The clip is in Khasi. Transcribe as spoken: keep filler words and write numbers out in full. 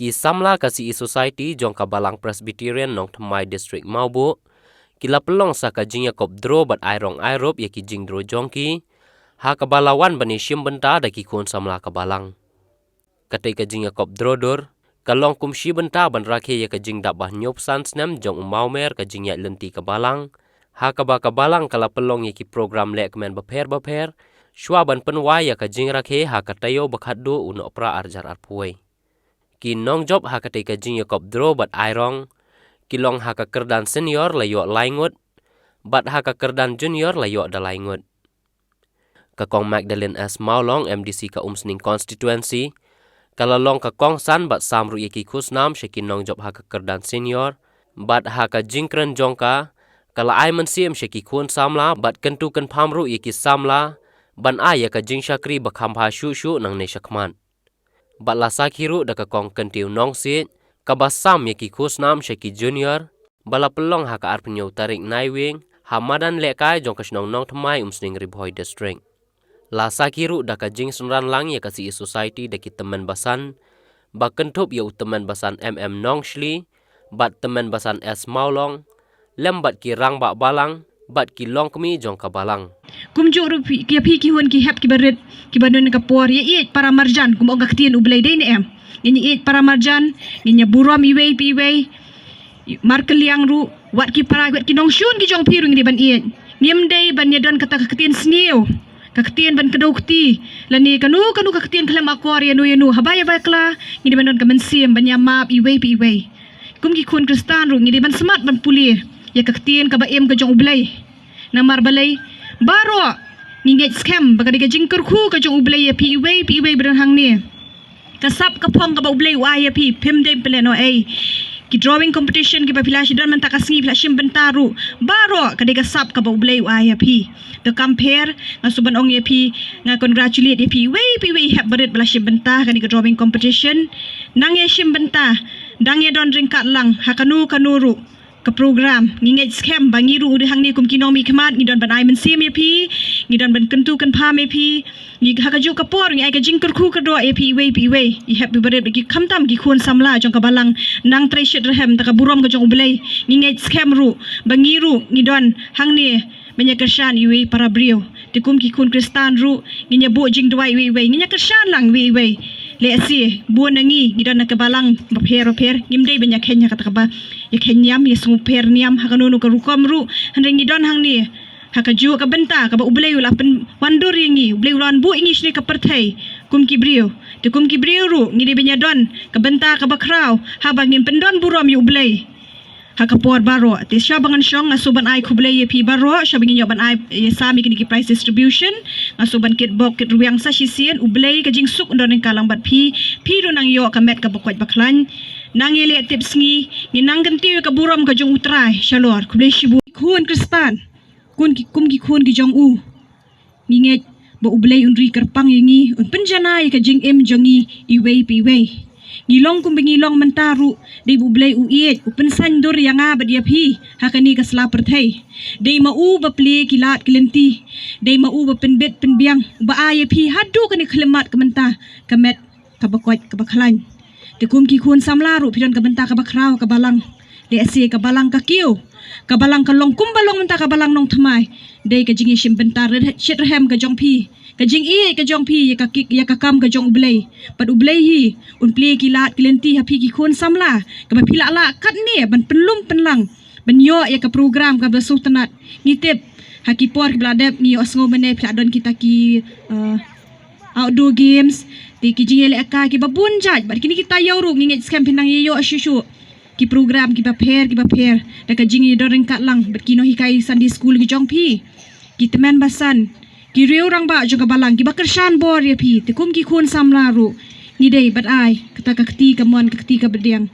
Ki samla ka C E Society jong ka Balang Presbyterian Nongthymmai District Mawbuh ki la pynlong sa ka jingïakop draw bad ai rong ai rup ïa ki jingdro jong ki, ha kaba la wan ban ïashim bynta da ki khun samla ka Balang. Katei ka jingïakop draw dur ka long kum shi bynta ban rakhe ïa ka jingdap ba hynñiewphew san snem jong u mawmer ka jingïaid lynti ka Balang, ha kaba ka Balang ka la pynlong ïa ki program lehkmen bapher bapher shuwa ban pynwai ïa ka jingrakhe ha ka taïew ba khatduh u Nohprah arhajar arphew wei. Ki nongjop ha katei ka jingïakop draw bad ai rong ki long ha ka kyrdan senior la ïoh lai ngut, bad ha ka kyrdan junior la ïoh da lai ngut. Ka Kong Magdalene S Mawlong, M D C ka Umsning Constituency, ka la long ka kongsan bad sam ruh ïa ki khusnam sha ki nongjop ha ka kyrdan senior, bad ha ka jingkren jong ka, ka la ai mynsiem sha ki khun samla bad kyntu kynpham ruh ïa ki samla ban ai ïa ka jingshakri ba kham bha shuh shuh nangne shakhmat. Bad la sakhi ruh da ka Kong Kyntiew Nongsiej, kaba sam ïa ki khusnam sha ki junior, ba la pynlong ha ka arphew hynñiew tarik Naiwieng ha madan lehkai jong ka shnong Nongthymmai, Umsning, Ri Bhoi District. La sakhi ruh da ka jingsynran lang ïa ka C E Society da ki tymmen basan, ba kynthup ïa u tymmen basan M M Nongshli bad tymmen basan S Mawlong, lem bad ki rangbah Balang bad ki longkmie jong ka Balang. Kumjuh ruh phi, ki, phi ki hun ki hep kiba rit, kiba don ka por ïa ïeit para marjan, kum ong ka ktien U Blei, dei ne em? Ngin ïa ïeit para marjan, ngin ïa burom iwei pa iwei. Markylliang ruh, wat ki para, wat ki nongshun ki jong phi ruh ngin dei ban ïeit. Ngim dei ban ïa don kata ka ktien sniew, ka ktien ban kdew kti, lane kano kano ka ktien khlem akor ïano ïano. Haba ïa bakla, ngin dei ban don ka mynsiem ban ïa map iwei pa iwei. Kum ki khun Khristan ruh ngin dei ban smat ban pule ïa ka ktien kaba im ka jong U Blei. Namar balei? Baroh ngi ngeit skhem ba ka dei ka jingkyrkhu ka jong U Blei ïa phi iwei pa iwei ba don hangne. Ka sap ka phong kaba U Blei u ai ïa phi, phim dei pynlehnohei. Ki drawing competition kiba phi la shu don mynta ka sngi, phi la shim bynta ruh, baroh ka dei ka sap kaba U Blei u ai ïa phi. To kam pher, nga shu ban ong ïa phi, nga congratulate ïa phi iwei pa iwei hep barit ba la shim bynta kane ka drawing competition. Nang ïa shim bynta, dang ïa don ryngkat lang ha kano kano ruh ka program, ngi ngeit skhem ba ngi ruh u dei hangne kum ki nongmihkhmat, ngi don ban ai mynsiem ïa phi, ngi don ban kyntu kynpham ïa phi. Ngi ha kajuh ka por ngi ai ka jingkyrkhu kyrdoh ïa phi iwei pa iwei, i hep ibarit ba ki khamtam ki khun samla jong ka Balang, nang trei shitrhem da ka burom ka jong U Blei. Ngi ngeit skhem ruh ba ngi ruh ngi don hangne ban ïa kyrshan iwei para briew. Te kum ki khun Khristan ruh ngin ïa buh jingduwai iwei iwei, ngin ïa kyrshan lang iwei iwei. Lehse bun na ngi ngi don na ka Balang bapher bapher, ngim dei ban ïa kheiñ ha kata kaba ïa kheiñ niam, ïa sngewpher niam ha kano kano ka rukom ruh. Hynrei ngi don hangne ha kajuh ka bynta kaba U Blei u la pynwandur ïa ngi, U Blei u la wanbuh ïa ngi shane ka pyrthei kum ki briew. Te kum ki briew ruh ngi dei ban ïa don ka bynta kaba khraw haba ngin pyndon burom ïa U Blei ha ka por baroh. Te sha ba ngan shong, nga shu ban ai khublei ïa phi baroh, sha ba ngin ïoh ban ai, ïa sam ïa kine ki prize distribution, nga shu ban kit bok kit rwiang sa shisien. U Blei ka jingsuk un don ryngkat lang bad phi, phi ruh nang ïoh ka met kaba koit ba khlaiñ. Nang ïa leh tip sngi, ngin nang kyntiew ïa ka burom ka jong U Trai. Shalor, khublei shibun. Khun Khristan, kum ki, kum ki khun ki jong u, ngi ngeit ba U Blei un ri kyrpang ïa ngi, un pynjanai ïa ka jingim jong ngi iwei pa iwei. Ngi long kumba ngi long mynta ruh dei ba U Blei u ïeit, u pynsaiñdur ïa nga bad ïa phi ha kane ka sla pyrthei. Dei ma u ba plie ki lad ki lynti, dei ma u ba pynbit pynbiang, ba ai ïa phi haduh kane ka khyllipmat ka mynta ka met kaba koit kaba khlaiñ. Te kum ki khun samla ruh phi don ka bynta kaba khraw ha ka Balang. Lehse ka Balang ka kiew, ka Balang ka long kumba long mynta ka Balang Nongthymmai. Dei ka jingïashim bynta re-, shitrhem ka jong phi, ka jingïeit ka jong phi ïa ka ki-, ïa ka kam ka jong U Blei. Bad U Blei hi un plie ki lad ki lynti ha phi ki khun samla, kaba phi lah lah katne ban pynlum pynlang ban ïoh ïa ka program kaba sngewtynnat. Ngi tip ha ki por kiba la dep ngi ïohsngew mynne phi la don kita ki, eh, outdoor games, te ki jingïalehkai kiba bun jait, bad kine kita ïa ruh ngi ngeit skhem phin nang ïa ïoh shuh shuh ki program kiba pher kiba pher da ka jingïadon ryngkat lang bad ki nonghikai Sunday school ki jong phi, ki tymmen basan, ki riew rangbah jong ka Balang kiba kyrshan bor ïa phi. Te kum ki khun samla ruh ngi dei ban ai kata ka kti kamon, ka kti kaba pdiang